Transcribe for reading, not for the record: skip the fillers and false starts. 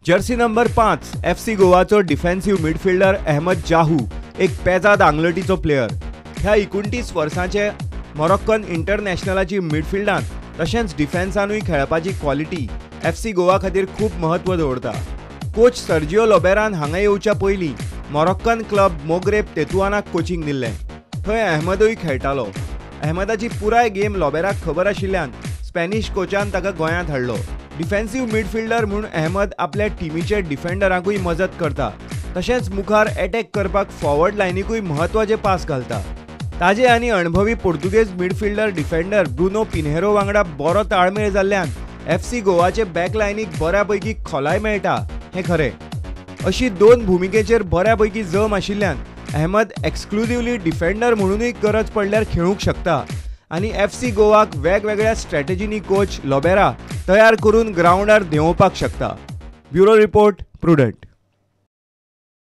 Jersey number 5 FC गोवाचो defensive midfielder Ahmed Jahouh एक पेजाद आंगलटीचो player. ह्या 29 वर्सांचे मोरोक्कन इंटरनॅशनलाची मिडफिल्डांत तशेंच डिफेन्सानूय खेळपाची क्वॉलिटी FC Goa खातीर खूब म्हत्व दवरता. कोच सर्जिओ लोबेरान हांगा येवच्या पयलीं मोरोक्कन क्लब मोगरेब तेतुआनाक कोचिंग दिल्लें. थंय अहमदूय खेळटालो. अहमदाची पुराय गेम लोबेराक खबर आशिल्ल्यान स्पॅनिश कोचान ताका गोंयांत हाडलो. डिफेन्सिव्ह मिडफिल्डर म्हूण अहमद आपल्या टिमीचे डिफेंडरांकूय मजत करता, तशेंच मुखार अटॅक करपाक फॉरवर्ड लायनीकूय म्हत्वाचे पास घालता. ताजे आनी अणभवी पुर्तुगेज मिडफिल्डर डिफेंडर ब्रुनो पिन्हेरो वांगडा बरो ताळमेळ जाल्ल्यान FC गोवाचे बॅक लायनीक बऱ्यापैकी खोलाय मेळटा हें खरें. अशी दोन भुमिकेचेर बऱ्यापैकी जम आशिल्ल्यान अहमद एक्सक्लुझिवली डिफेंडर म्हणूनय गरज पडल्यार खेळूंक शकता आनी FC गोवाक वेगवेगळ्या स्ट्रॅटेजीनी कोच लोबेरा तयार करून ग्रावंडार देंवोवपाक शकता. Bureau report, Prudent.